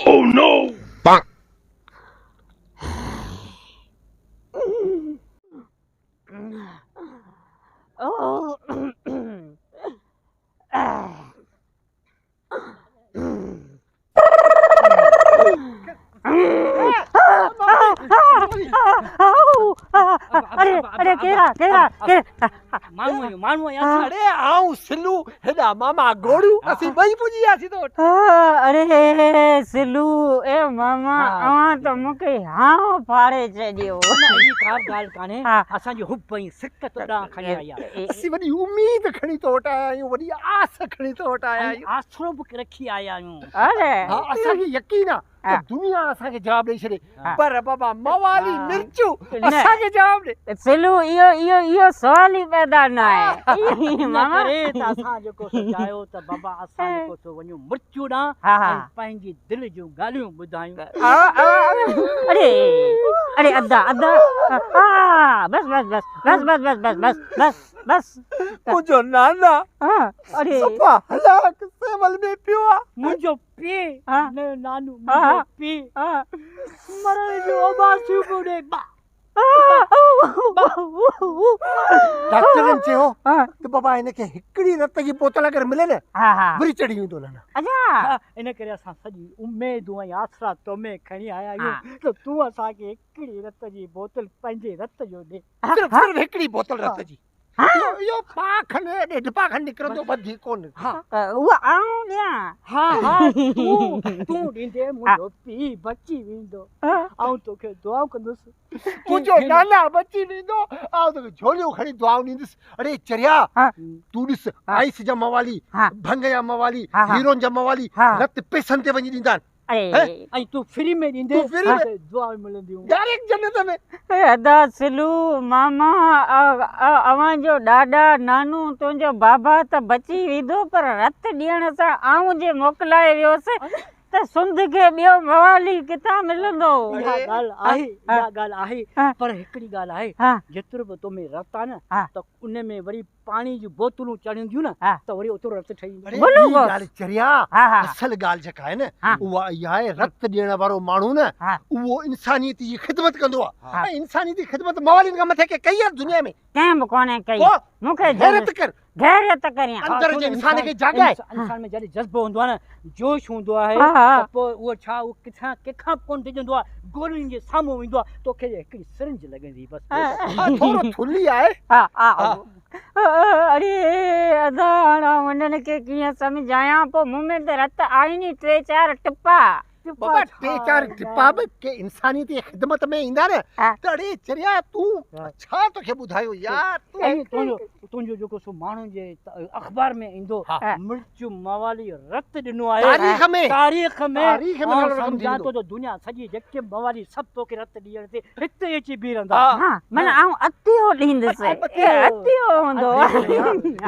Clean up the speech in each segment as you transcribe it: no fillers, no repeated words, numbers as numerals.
Oh no! Bonk! Oh. اڙي اڙي ڪير آ ڪير آ ڪير ماڻهو آهيون ماڻهو آهيون اڙي آئون سلو هيڏا ماما گوڙو اسين ٻئي پڄي وياسين تو وٽ. اڙي سلو اي ماما اوهان ته مون کي هانء ڦاڙي ڇڏيو. نه اهڙي ڪا به ڳالهه ڪانهي اسان جي حب ۽ سڪ تو ڏانهن کڻي آئي آهي. اسين وڏي اميد کڻي تو وٽ آيا آهيون وڏي آس کڻي تو وٽ آيا آهيون. ۽ آسرو به رکي آيا آهيون. اڙي. ها اسان کي يقين آ ته دنيا اسان کي جواب ڏئي ڇڏي پر بابا موالي مرچو اسان کي جواب ڏي. سلو اهو اهو اهو سوال ئي پيدا نه آهي ماما. ان ڪري ته اسان جيڪو سو چاهيو ته بابا اسان جيڪو سو وڃون مرچو ڏانهن ۽ پنهنجي دل جون ڳالهيون ٻڌايون. اڙي اڙي ادا ادا بس بس بس بس بس بس بس بس بس بس. منهنجو نانا صفا هلاڪ سيول ۾ پيو آ. منهنجو پيء نه نانو منهنجو پيء مرڻ جون اوٻاسيون پيو ڏئي با ڊاڪٽرن چيو ته بابا هن کي هڪڙي رت جي بوتل اگر ملي نه وري چڙهي ويندو نانا. ان ڪري اسان سڄي اميدون ۽ آسرا تو ۾ کڻي آيا آهيون ته تون اسان کي هڪڙي رت جي بوتل پنهنجي رت جو ڏي. صرف صرف هڪڙي بوتل رت جي. اهو پاء کن ڏيڍ پاء کن نڪرندو وڌيڪ ڪونه. ها اها آئون ڏيان. ها ها تون تون ڏيندين منهنجو پيء بچي ويندو. آئون توکي دعائون ڪندس. منهنجو نانا بچي ويندو. آئون توکي جهوليون کڻي دعائون ڏيندس. اڙي چريا تون ڏس آئس جا موالي، ڀنگ جا موالي، هيروئن جا موالي رت پئسن تي وڃي ڏيندا آهن. ۽ تون فري ۾ ڏيندين ته دعائون ملنديون. ڊائريڪٽ جنت ۾. ادا سلو ماما اوهان جو ڏاڏا نانو تنهنجو بابا ته بچي ويندو پر رت ڏيڻ سان آئون جي موڪلائي ويس ته سنڌ کي ٻيو موالي ڪٿان ملندو. اها ڳالهه آهي اها ڳالهه آهي پر هڪڙي ڳالهه آهي جيترو به تو ۾ رت آهي نه ته ان ۾ وري پاڻي جون بوتلون چڙهنديون نه ته وري اوترو رت ٺهي ايندو. اڙي ٻي ڳالهه چريا اصل ڳالهه جيڪا آهي نه اها اها آهي رت ڏيڻ وارو ماڻهو نه اهو انسانيت جي خدمت ڪندو آهي ۽ انسانيت جي خدمت موالين کان مٿي ڪنهن ڪئي آهي دنيا ۾؟ ڪنهن به ڪونهي ڪئي. مون کي غيرت ڪر. غيرت ڪريان. اندر جي انسان کي جاڳائي. انسان ۾ جڏهن جذبو هوندو آهي نه جوش هوندو آهي ته پوء اهو ڇا اهو ڪٿان ڪنهن کان به ڪونه ڊڄندو آهي گولين جي سامهون ويندو آهي توکي هڪڙي سرنج لڳندي بس. ها ٿورو ٿلهي آهي. اڙي ادا هاڻ آئون انهن کي ڪيئن سمجهايان پوء مون ۾ ته رت آهن ئي ٽي چار ٽپا. بابا ٽي چار ٽپا به ڪي انسانيت جي خدمت ۾ ايندا نه ته اڙي چريا تون ڇا توکي ٻڌايو يار تون تنهنجو تنهنجو جيڪو سو ماڻهن جي اخبار ۾ ايندو مرچ موالي رت ڏنو آهي تاريخ ۾ تاريخ ۾ تاريخ ۾ سمجهان ٿو ته دنيا سڄي جيڪي موالي سڀ توکي رت ڏيڻ تي هتي اچي بيهي رهندا. ها معنيٰ آئون عطيو ڏيندس عطيو هوندو.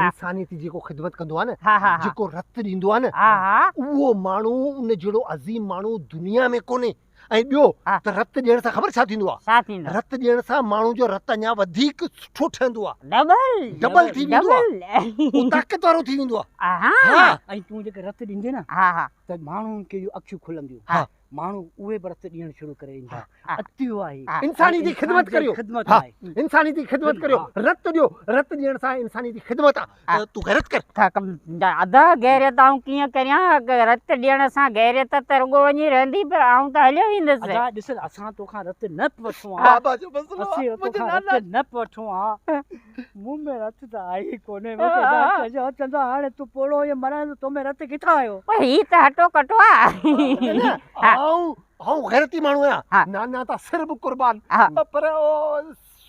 انسانيت جي جيڪو خدمت ڪندو آهي نه جيڪو رت ڏيندو آهي نه اهو ماڻهو ان جهڙو عظيم ماڻهو دنيا ۾ ڪونهي ۽ ٻيو ته رت ڏيڻ سان خبر ڇا ٿيندو آهي رت ڏيڻ سان ماڻهو جو رت اڃا وڌيڪ سٺو ٺهندو آهي ڊبل ٿي ويندو آهي اهو طاقت وارو ٿي ويندو آهي. ۽ تون جيڪي رت ڏيندين نه ته ماڻهن کي اکيون کلنديون ماڻهو اهي به رت ڏيڻ شروع ڪري ڏيندا. عطيو آهي. انسانيت جي خدمت ڪريو. انسانيت جي خدمت ڪريو. رت ڏيو. رت ڏيڻ سان انسانيت جي خدمت آ. تون غيرت ڪر. ادا غيرت آئون ڪيئن ڪريان. رت ڏيڻ سان غيرت ته رڳو وڃي رهندي پر آئون ته هليو ويندس. ادا ڏس اسان توکان رت نه به وٺون ها. بابا جو مسئلو آ. اسين توکان رت نه به وٺون ها. مون ۾ رت ته آهي ئي ڪونهي. مون کي ڊاڪٽر چيو چوندا هاڻي تون پوڙهو آهين مرڻ ته تو ۾ رت ڪٿان آيو. پر هي ته هٽو ڪٽو آ. نه نه آئون غيرتي ماڻهو آهيان. نانا تان سر به قربان. پر او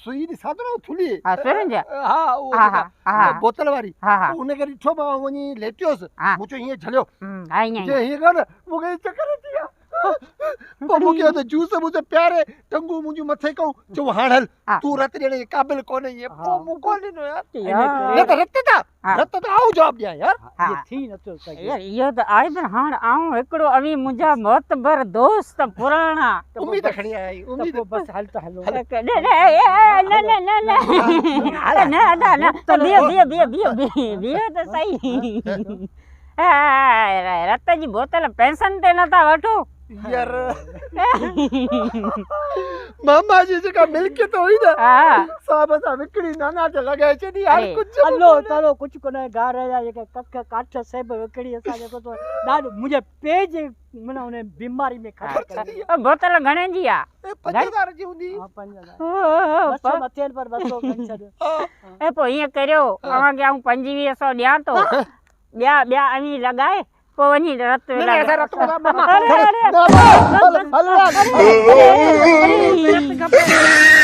سئي ڏسان ٿو نه ٿلهي. ها سرنج. ها اهو جيڪا بوتل واري. ان کي ڏٺو مان وڃي ليٽيس. مون چيو هيئن جهليو. ها ائين. چي هيئن ڪيو نه مون کي چڪر اچي ويا. پوء مون کي ته جوس ووس پياري ٽنگون منهنجون مٿي ڪيون چيو هاڻ هل تون رت ڏيڻ جي قابل ڪونهين پوء مون ڪونه ڏنو يار نه ته رت ته رت ته آئون جواب ڏيان يار اهو ٿي نٿو سگهي يار اهو ته آهي پر هاڻ آئون هڪڙو اوهين منهنجا معتبر دوست پراڻا اميد کڻي آيا آهين اميد پوء بس هل ته هلو نه نه نه نه نه نه ادا نه بيهو بيهو بيهو بيهو بيهو ته صحيح رت جي بوتل پئسن تي نٿا وٺو يار ماما جي جيڪا ملڪيت هئي نه سا به اسان وڪڻي نانا تي لڳائي ڇڏي هاڻ ڪجهه به الو تلو ڪجهه ڪونه گار جا جيڪا ڪک ڪاٺ سي به وڪڻي اسان جيڪو تو ڏاڍو منهنجي پي جي معنيٰ ان بيماري ۾ خرچ ڪري بوتل گهڻي جي آ؟ 5000 جي هوندي. ها 5000 200 مٿي پر 200 کڻي ڇڏ. اي پوء ائين ڪريو اوهان کي آئون 2500 ڏيان ٿو ٻيا ٻيا اوهين لڳائي پوء وڃي رت نه نه اسان رت ڪونه ماما اري اري هل هل رت کپي.